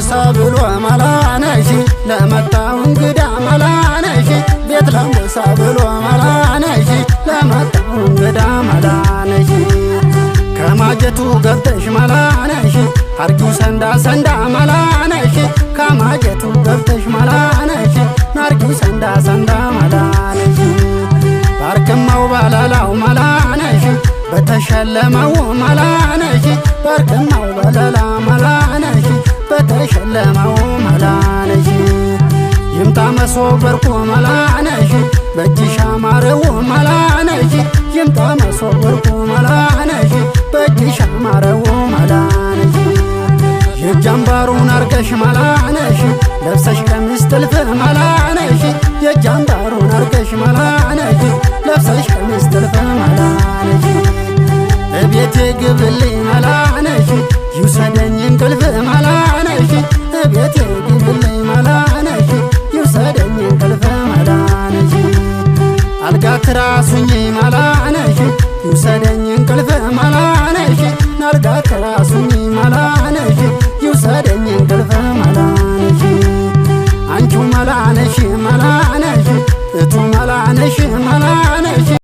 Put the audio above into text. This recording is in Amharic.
ለምሳ ብሎ መላነሽ ለመጣው እንግዳ መላነሽ፣ ቤት ለምሳ ብሎ መላነሽ ለመጣው እንግዳ መላነሽ። ከማጀቱ ገብተሽ መላነሽ አርጊው ሰንዳ ሰንዳ መላነሽ፣ ከማጀቱ ገብተሽ መላነሽ አርጊው ሰንዳ ሰንዳ መላነሽ። ባርክማው ባላላው መላነሽ በተሸለመው መላነሽ፣ ባርክማው ባላላ መላነሽ በተሸለመው መላነሽ። ይምጣ መሶብ ወርቁ መላነሽ በእጅሽ አማረው መላነሽ፣ ይምጣ መሶብ ወርቁ መላነሽ በእጅሽ አማረው መላነሽ። የእጅ አምባሩን አርገሽ መላነሽ ለብሰሽ ቀሚስ ጥልፍ መላነሽ፣ የእጅ አምባሩን አርገሽ መላነሽ ለብሰሽ ቀሚስ ጥልፍ መላነሽ። እቤቴ ግብልኝ መላነሽ ይውሰደኝ እንቅልፍ መላነሽ፣ እቤቴ ግብልኝ መላነሽ ይውሰደኝ እንቅልፍ መላነሽ። አልጋ ትራሱኝ መላነሽ ይውሰደኝ እንቅልፍ መላነሽ፣ አልጋ ትራሱኝ